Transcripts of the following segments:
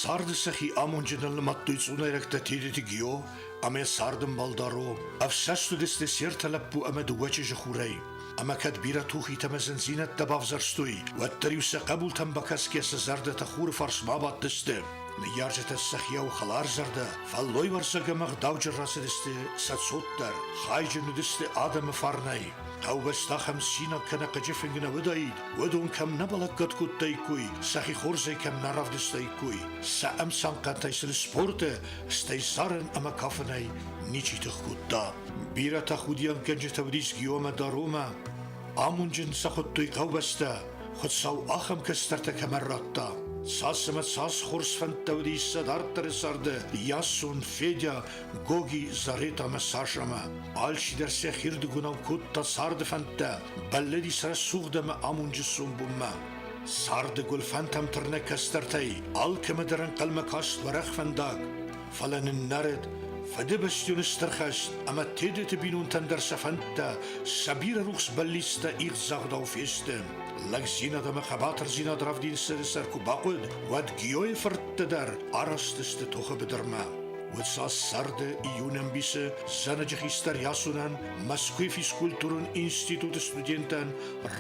Царды сӕхи амонджыныл нымадтой цъунайрӕгтӕ Тедеты Гио ӕмӕ йӕ цардӕмбал Даро, ӕфсӕст уыдысты се ртӕ лӕппу ӕмӕ дыууӕ чызджы хурӕй. Ӕмӕ кӕд бирӕ тухитӕ ӕмӕ зындзинӕдтӕ бавзӕрстой, уӕддӕр-иу сӕ хъӕбултӕм бакӕсгӕ сӕ зӕрдӕтӕ хуры фарсмӕ абадтысты. Ныййарджытӕ сӕхиау хӕларзӕрдӕ, фӕллойуарзаг ӕмӕ ӕгъдауджын рацыдысты сӕ цот дӕр, хайджын уыдысты адӕмы фарнӕй. Хъӕубӕсты ахӕм цинаг кӕнӕ хъыджы фынг нӕ уыдаид, уыдон кӕм нӕ балӕггад кодтаиккой, сӕхи хорзӕй кӕм нӕ равдыстаиккой, сӕ ӕмцахъхъӕнтӕй сын спорты, стӕй зарын ӕмӕ кафынӕй ничи тых кодта. Бирӕ тӕхудианггӕнджытӕ уыдис Гиомӕ Даромӕ, амонджын сӕ хуыдтой хъӕубӕстӕ, Хуыцау ахӕм кӕстӕртӕ кӕмӕн радта. Цас ӕмӕ цас хорз фӕндтӕ уыдис сӕ дарддӕры царды Ясон, Федя, Гоги, Зарет ӕмӕ Сашӕмӕ. Алчидӕр сӕ хирдыгонау кодта царды фӕндтӕ, бӕллыдис рӕсугъд ӕмӕ амонджы сомбонмӕ. Царды гуылфӕнтӕм тырнӕг кӕстӕртӕй алкӕмӕ дӕр ӕнхъӕлмӕ каст уӕрӕх фӕндаг, фӕлӕ ныннӕрыд Фыдыбӕстӕйон Стыр хӕст ӕмӕ Тедеты бинонтӕн дӕр сӕ фӕндтӕ, сӕ бирӕ рухс бӕллицтӕ ихдзагъдау фесты. Лӕгдзинад ӕмӕ хъӕбатырдзинад равдисыны сӕр куы бахъуыд, уӕд Гиойы фырттӕ дӕр араст сты тохы быдырмӕ. Уыд сӕ сӕрды июны ӕмбисы зӕнӕджы хистӕр Ясунӕн Мӕскуыйы физкультурон институты студентӕн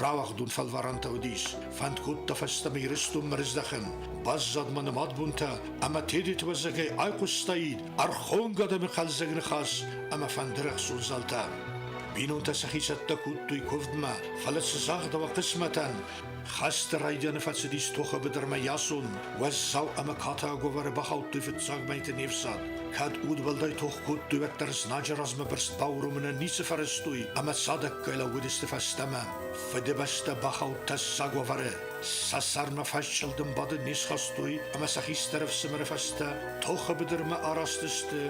рауагъдон фӕлварӕнтӕ уыдис. Фӕнд кодта фӕстӕмӕ Ирыстонмӕ рыздӕхын. Баззад ма нымад бонтӕ ӕмӕ Тедеты уӕзӕгӕй айхъуыстаид ӕрхонгӕ адӕмы хъӕлдзӕг ныхас ӕмӕ фӕндыры ӕхцон зӕлтӕ. Бинонтӕ сӕхи цӕттӕ кодтой куывдмӕ, фӕлӕ цы загъдӕуа хъысмӕтӕн, Хӕсты райдианы фӕцыдис тохы быдырмӕ Ясон, уӕззау ӕмӕ катайаг уавӕры бахаудтой фыццаг мӕйты не фсад. Кӕд удуӕлдай тох кодтой, уӕддӕр знаджы размӕ бырст бауромынӕн ницы фӕрӕзтой ӕмӕ цадӕггай лӕууыдысты фӕстӕмӕ. Фыдыбӕстӕ бахауд тӕссаг уавӕры. Сӕ сӕрмӕ фӕсчъылдым бадын не схастой ӕмӕ сӕ хистӕр ӕфсымӕры фӕстӕ тохы быдырмӕ араст сты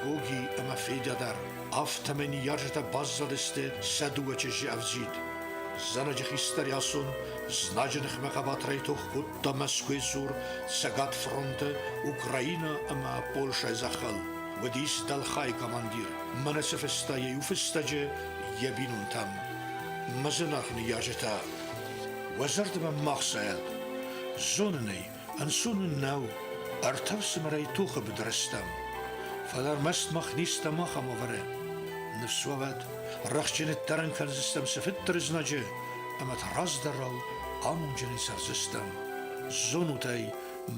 Гоги ӕмӕ Федя дӕр. Афтӕмӕй ныййарджытӕ баззадысты сӕ дыууӕ чызджы ӕвджид. Зӕнӕджы хистӕр Ясон знаджы ныхмӕ хъӕбатырӕй тох кодта Мӕскуыйы цур Цӕгат фронты Украинӕ ӕмӕ Польшӕйы зӕххыл. Уыдис дӕлхайы командир. Мӕнӕ цы фыста йӕ иу фыстӕджы йӕ бинонтӕм. Мӕ зынаргъ ныййарджытӕ, уӕ зӕрдӕмӕ ма хсайӕд. Зонын ӕй, ӕнцон ын нӕу, ӕртӕ фсымӕрӕй тохы быдыры стӕм. Фӕлӕ ӕрмӕст мах не стӕм ахӕм уавӕры. Ныфс уӕвӕд, рӕхджы ныддӕрӕн кӕндзыстӕм цыфыддӕр знаджы ӕмӕ та раздӕрау амонджынӕй цӕрдзыстӕм. Зонут ӕй,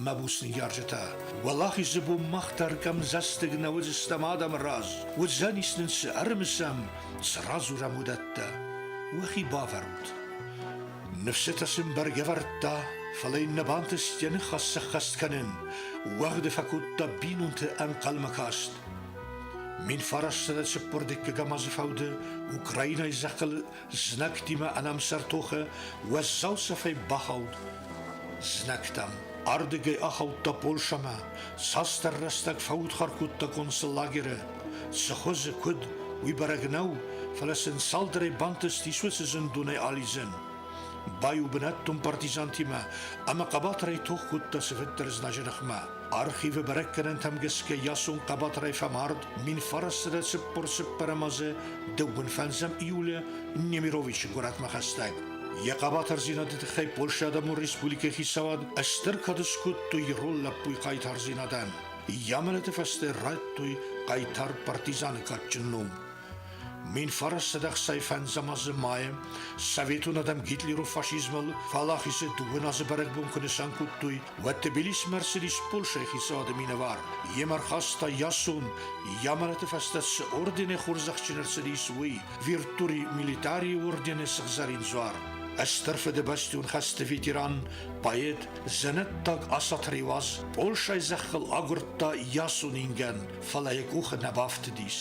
мӕ буц ныййарджытӕ, уӕлахизы бон мах дӕр къӕмдзӕстыг нӕ уыдзыстӕм адӕмы раз, уыдзӕнис нын цы ӕрымысӕм, цы радзурӕм, уыдӕттӕ. Уӕхи бавӕрут. Ныфсытӕ сын бӕргӕ вӕрдта, фӕлӕ йын нӕ бантыст йӕ ныхас сӕххӕст кӕнын, уӕгъды фӕкодта бинонты ӕнхъӕлмӕ каст. 1942 азы фӕуды Украинӕйы зӕххыл знӕгтимӕ ӕнӕмсӕр тохы уӕззау цӕфӕй бахауд знӕгтӕм. Ардыгӕй ахаудта Польшӕмӕ, цасдӕр рӕстӕг фӕудхар кодта концлагеры. Цы хуызы, куыд, уый бӕрӕг нӕу, фӕлӕ сын цалдӕрӕй бантыстис уыцы зындонӕй алидзын. Баиу бынӕттон партизантимӕ ӕмӕ хъӕбатырӕй тох кодта цыфыддӕр знаджы ныхмӕ. Архивы бӕрӕггӕнӕнтӕм гӕсгӕ Ясон хъӕбатырӕй фӕмард 1944 азы 25 июлы Немировичы горӕтмӕ хӕстӕг. Йӕ хъӕбатырдзинады тыххӕй Польшӕйы Адӕмон Республикӕйы хицауад стыр кад скодтой ирон лӕппуйы хъайтардзинадӕн. Йӕ мӕлӕты фӕстӕ радтой хъайтар партизаны кадджын ном. 1965 азы майы советон адӕм Гитлеры фашизмыл фӕлахисы дыууын азы бӕрӕгбон куы нысан кодтой, уӕд Тбилисмӕ ӕрцыдис Польшӕйы хицауады минӕвар. Йемӕ ӕрхаста Ясон, йӕ мӕлӕты фӕстӕ цы орденӕй хорзӕхджын ӕрцыдис, уый, Виртури Милитарийы ордены сыгъзӕрин дзуар. Стыр Фыдыбӕстон хӕсты ветеран, поэт, дзӕнӕттаг Асаты Реуаз Польшӕйы зӕххыл агуырдта Ясон ингӕн, фӕлӕ йӕ къухы нӕ бафтыдис.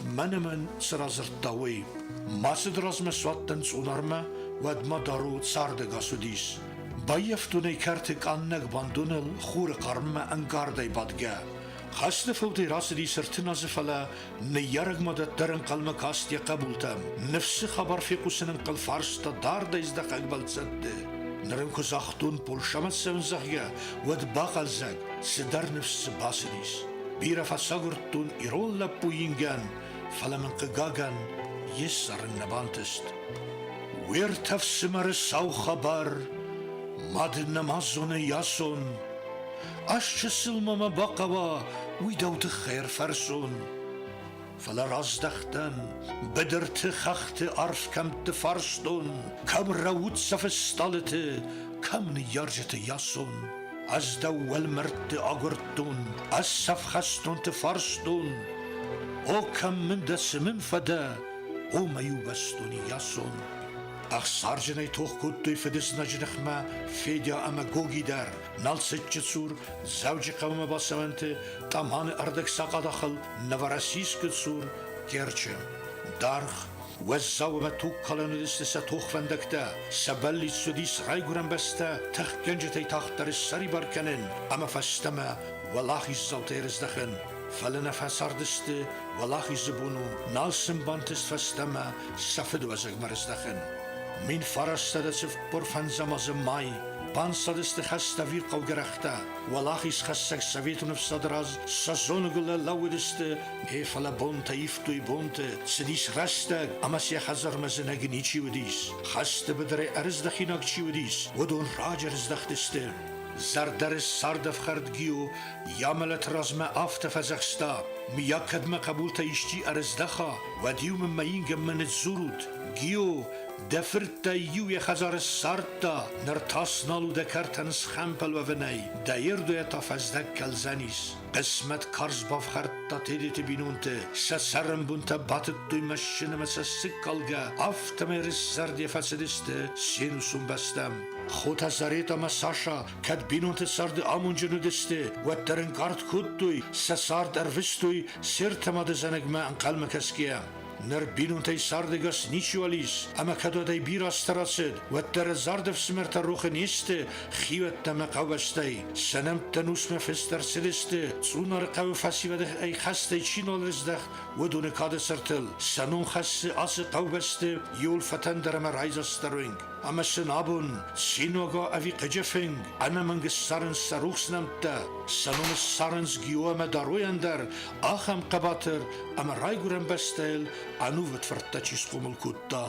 Мӕнӕ мын цы радзырдта уый. Ма цыд размӕ суадтӕн Цъунармӕ, уӕдмӕ Дару цардӕгас уыдис. Баййӕфтон ӕй кӕрты къаннӕг бандоныл хуры хъарммӕ ӕнкъардӕй бадгӕ. Хӕсты фылдӕй рацыдис 30 азы, фӕлӕ ныййарӕг мадӕт дӕр ӕнхъӕлмӕ каст йӕ хъӕбултӕм. Ныфсы хабар фехъусын ӕнхъӕл фарста дардӕй здӕхӕг бӕлццӕтты. Ныр ын куы загътон Польшӕмӕ цӕуын, зӕгъгӕ, уӕд бахъӕлдзӕг, цыдӕр ныфс дзы бацыдис. Бирӕ фӕцагуырдтон ирон лӕппуйы ингӕн, фӕлӕ мын, хъыгагӕн, йе ссарын нӕ бантыст. Уе ртӕ фсымӕры сау хабар мад нӕма зоны Ясон. Ӕз чысыл ма мӕ бахъӕуа, уый дӕу тыххӕй ӕрфӕрсон. Фӕлӕ раздӕхтӕн, быдырты, хӕхты, арф кӕмтты фарстон, кӕм рӕуддзӕфы стъалыты, кӕм ныййарджыты Ясон. Ӕз дӕу уӕлмӕрдты агуырдтон, ӕз цӕф хӕстонты фарстон. О, кӕм мын дӕ, цы мын фӕдӕ, о мӕ иубӕстон Ясон. Ӕхсарджынӕй тох кодтой фыдызнаджы ныхмӕ Федя ӕмӕ Гоги дӕр. Налцыччы цур Дзӕуджыхъӕумӕ бацӕуӕнты Тъаманы ӕрдӕгсакъадахыл Новороссийскы цур Керчы. Даргъ, уӕззау ӕмӕ тугкалӕн уыдысты сӕ тохвӕндӕгтӕ, сӕ бӕллиц уыдис райгуырӕн бӕстӕ тыхгӕнджытӕй тагъддӕр ссӕрибар кӕнын ӕмӕ фӕстӕмӕ уӕлахиздзаутӕй ӕрыздӕхын. Фӕлӕ нӕ фӕцардысты уӕлахизы бон у, нал сын бантыст фӕстӕмӕ сӕ фыдуӕзӕгмӕ рыздӕхын. 1945 азы май банцадысты хӕстӕ ӕвирхъау гӕрӕхтӕ, уӕлахизхӕссӕг Советон ӕфсады раз сӕ зоныгыл ӕрлӕууыдысты, гъе фӕлӕ бонтӕ ивтой бонты, цыдис рӕстӕг ӕмӕ сӕ хӕдзармӕ зынӕг ничи уыдис. Хӕсты быдырӕй ӕрыздӕхинаг чи уыдис, уыдон раджы ӕрыздӕхтысты. Зӕрдӕрыст цардӕфхӕрд Гио йӕ мӕлӕты размӕ афтӕ фӕдзӕхста, мыййаг кӕд мӕ хъӕбултӕ исчи ӕрыздӕха, уӕд-иу мын мӕ ингӕнмӕ ныдздзурут, Гио, дӕ фырттӕй иу йӕ хӕдзары ссардта, ныр тас нал у дӕ кӕртӕн схӕмпӕл уӕвынӕй, дӕ ердойӕ та фӕздӕг кӕлдзӕнис. Хъысмӕт карз бафхӕрдта Тедеты бинонты, сӕ цӕрӕнбонтӕ батыдтой мӕсчъынмӕ цӕссыгкалгӕ, афтӕмӕй рыстзӕрде фӕцыдысты се нусон бӕстӕм. Хотӕ Зарет ӕмӕ Саша кӕд бинонты царды амонджын уыдысты, уӕддӕр ӕнкъард кодтой, сӕ цард ӕрвыстой се ртӕ мады зӕнӕгмӕ ӕнхъӕлмӕ кӕсгӕйӕ. Ныр бинонтӕй цардӕгас ничиуал ис, ӕмӕ кӕд уӕдӕй бирӕ азтӕ рацыд, уӕддӕр ӕдзард ӕфсымӕртӕ рохы не сты хиуӕттӕ ӕмӕ хъӕубӕстӕй. Сӕ нӕмттӕ нусмӕ фыст ӕрцыдысты, Цъунары хъӕуы фӕсивӕды хӕстӕй чи нал рыздӕхт, уыдоны кады цыртыл. Сӕ ном хӕссы ацы хъӕубӕсты иуыл фӕтӕндӕр ӕмӕ райдзастдӕр уынг. Ӕмӕ сын абон синога ӕви хъыджы фынг ӕнӕмӕнг ссарынц сӕ рухс нӕмттӕ, сӕ ном ссарынц Гио ӕмӕ Даройӕн дӕр, ахӕм хъӕбатыр ӕмӕ райгуырӕн бӕстӕйыл ӕнувыд фырттӕ чи схъомыл кодта.